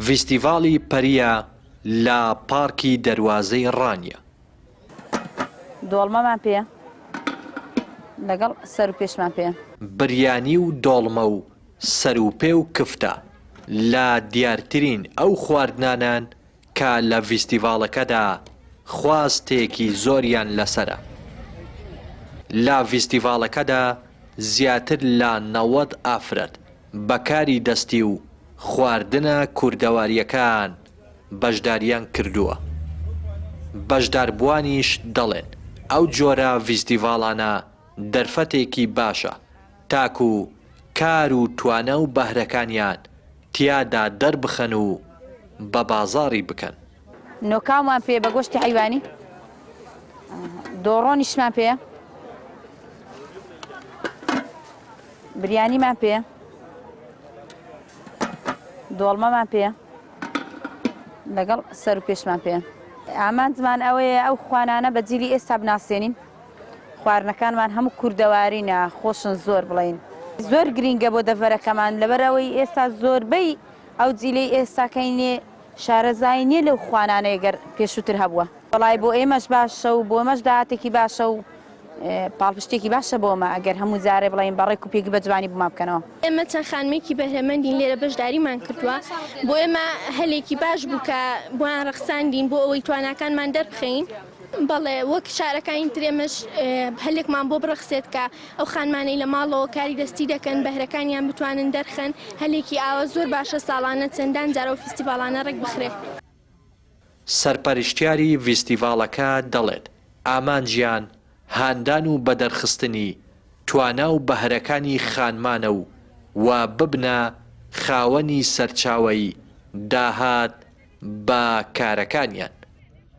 ڤیستیڤاڵی پەرییە لە پارکی دەروازەی ڕانیە. دۆڵمەمان پێیە لەگەڵ سەروپێشمان پێیە. بریانی و دۆڵمە و سەروپێ و کفتە لە دیارترین ئەو خواردنانەن کە لە ڤیستیڤاڵەکەدا خواستێکی زۆریان لەسەرە. لە ڤیستیڤاڵەکەدا زیاتر لە 90 ئافرەت بە کاری دەستی و خواردنە کوردەوارییەکان بەشداریان کردووە. بەشداربووانیش دەڵێن، ئەو جۆرە ڤیستیڤاڵانە دەرفەتێکی باشە تاکو کار و توانا و بەهرەکانیان تیادا دەربخەن و بە بازاڕی بکەن. نۆکاومان پێیە بە گۆشتی حەیوانی، دۆڕۆنیشمان پێیە، بریانیمان پێیە، دۆڵمەمان پێیە، لەگەڵ سەر و پێشمان پێیە. ئامانجمان ئەوەیە ئەو خوانانە بە جیلی ئێستا بناسێنین. خواردنەکانمان هەموو کوردەوارینە خۆشن زۆر بڵێین زۆر گرینگە بۆ دەڤەرەکەمان لەبەر ئەوەی ئێستا زۆربەی ئەو جیلەی ئێستاکەی نێ شارەزایی نیە لەو خوانانەی گەر پێشووتر هەبووە وەڵای بۆ ئێمەش باشە و بۆ ئێمەش داهاتێکی باشە و پاڵپشتێکی باشە بۆ ئەمە ئەگەر هەموو جارێ بڵێین بە ڕێک و پێکی بە جوانی بۆمان بکەنەوە. ئێمە چەند خانمێکی بەهرەمەندین لێرە بەشداریمان کردووە بۆ ئێمە هەلێکی باش بوو کە بۆیان ڕەخساندین بۆ ئەوەی تواناکانمان دەربخەین. بەڵێ وەک شارەکانی تر ئێمەش هەلێکمان بۆ بڕەخسێت کە ئەو خانمانەی لە ماڵەوە کاری دەستی دەکەن بەهرەکانیان بتوانن دەرخەن، هەلێکی ئاوا زۆر باشە ساڵانە چەندان جار ئەو فیستیڤاڵانە ڕێکبخرێ. سەرپەرشتیاری ڤیستیڤاڵەکە دەڵێت، ئامانجیان هاندان و بەدەرخستنی توانا و بەهرەکانی خانمانە و و ببنە خاوەنی سەرچاوەی داهات بە کارەکانیان.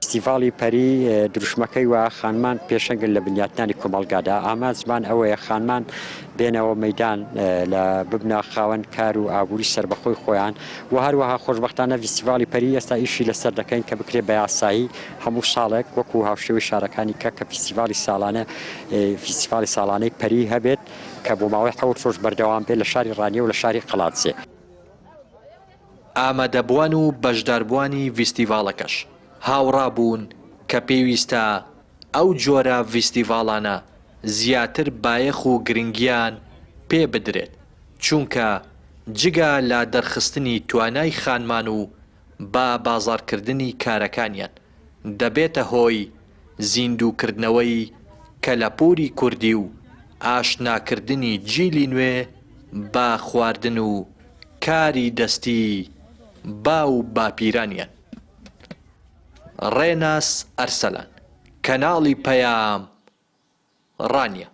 فیستیڤاڵی پەری دروشمەکەی وایە خانمان پێشەنگن لە بنیاتنانی کۆمەڵگادا، ئامانجمان ئەوەیە خانمان بێنەوە مەیدان لە ببنە خاوەن کار و ئابووری سەربەخۆی خۆیان و هەروەها خۆشبەختانە ڤیستیڤاڵی پەری ئێستا ئیشی لەسەر دەکەین کە بکرێت بە یاسایی هەموو ساڵێک وەکو هاوشێوەی شارەکانی کە کە فیستیڤاڵی ساڵانە فیستیڤاڵی ساڵانەی پەری هەبێت کە بۆ ماوەی حەوت ڕۆژ بەردەوام بێت لە شاری ڕانیە و لە شاری قەڵادزێ. ئامادەبووان و بەشداربووانی ڤیستیڤاڵەکەش هاوڕا بوون کە پێویستە ئەو جۆرە ڤیستیڤاڵانە زیاتر بایەخ و گرنگیان پێ بدرێت، چونکە جگە لە دەرخستنی توانای خانمان و بە بازاڕکردنی کارەکانیان، دەبێتە هۆی زیندووکردنەوەی کەلەپووری کوردی و ئاشناکردنی جیلی نوێ بە خواردن و کاری دەستی باو باپیرانیان. ڕێناس ئەرسەلان، کەناڵی پەیام، ڕانیە.